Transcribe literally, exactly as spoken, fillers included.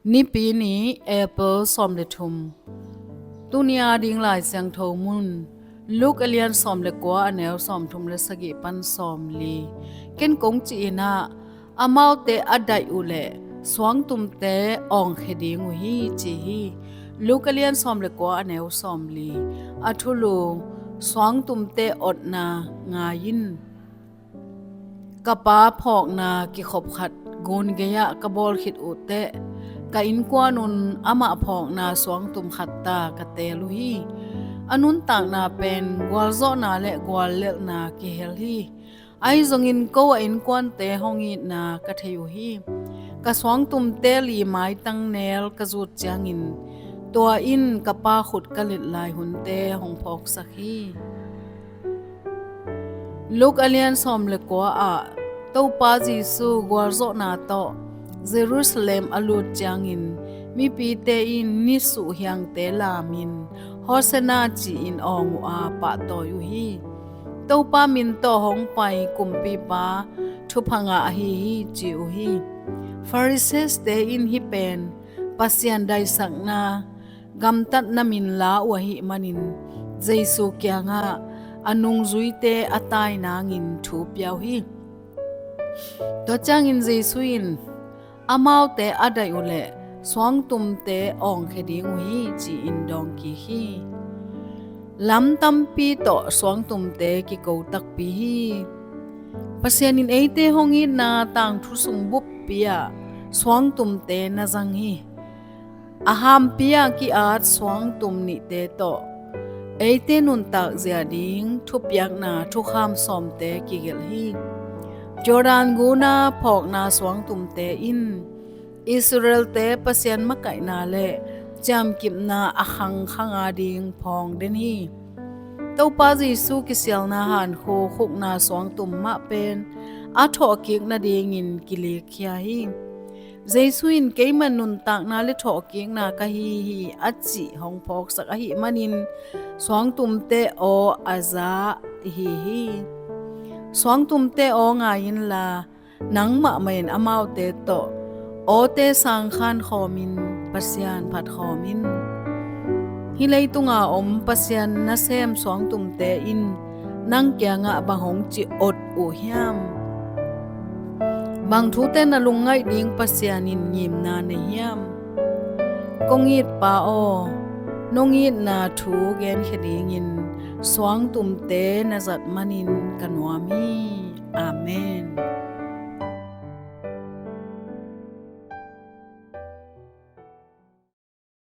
Nipi ni, April sawm le thum. Tuni a ding Lai Siangtho mun, Luke a lian sawm le kua, a neu sawm thum le sagih pan sawm li. Ken kong cih in ah, amaute a daih uh leh suangtumte awngkhia ding uh hi, ci hi. Luke a lian sawm le kua, a neu sawm li. A thulu: Suangtumte otna ngai in. Ka pa phawkna kikhop khat gun gei-ah ka bawl khit uh teh, ka innkuan un amah phawkna suangtum khat ta ka teel uh hi. A nuntakna pen gualzawhna le guallelhna kihel hi. Ahi zongin ko a innkuante hong itna ka thei uh hi. Ka suangtumte li maitang nel ka zut ciangin, tua in ka pa khut ka let lai hunte hong phawksak hi. Luke a lian sawm le kua ah, Topa Jesu gualzawhna tawh Jerusalem a lut ciangin, mipite in nisuh hiangte lamin, Hosanna, ci-in awng uh a, pahtawi uh hi. Topa min tawh hong pai Kumpipa thupha ngah ahi hi, ci uh hi. Pharisees-te in hih pen Pasian daisakna, gamtatna min la uh ahih manin, Jesu kiangah a nungzuite a tai nangin thu pia uh hi. Tua ciangin Jesu in, amaute a daih uh leh suangtumte awngkhia ding uh hi, ci-in dawng kik hi. Lam tampi tawh suangtumte kiko takpi hi. Pasian in eite hong itna tangthu sung buppi ah suangtumte na zang hi. A hampi ah ki-at suangtum nihte tawh eite nuntak zia ding thupiakna thukham sawmte kigelh hi. Jordan gun a phawkna suangtumte in Israel-te Pasian makaihna le ciamkipna a khangkhang a ding phawng den hi. Topa Jesu kisialna hankhuk khukna suangtum mah pen a thawhkik nadingin kilikkhia hi. Jesu in, keima nuntakna le thawhkikna ka hi hi, a cih hong phawksak ahih manin, suangtumte aw a za hi hi. Suangtumte aw ngai inla, nang mahmah in amaute tawh awte sangkhan khawmin Pasian phat khawm in. Hih leitunga om Pasian nasem suangtumte in nang kiangah bang hong ci ot uh hiam? Bang thute na lungngaih ding Pasian in ngimna nei hiam? Kong it Pa aw, nong itna thu genkhia dingin suangtumte na zat manin ka nuam hi. Amen.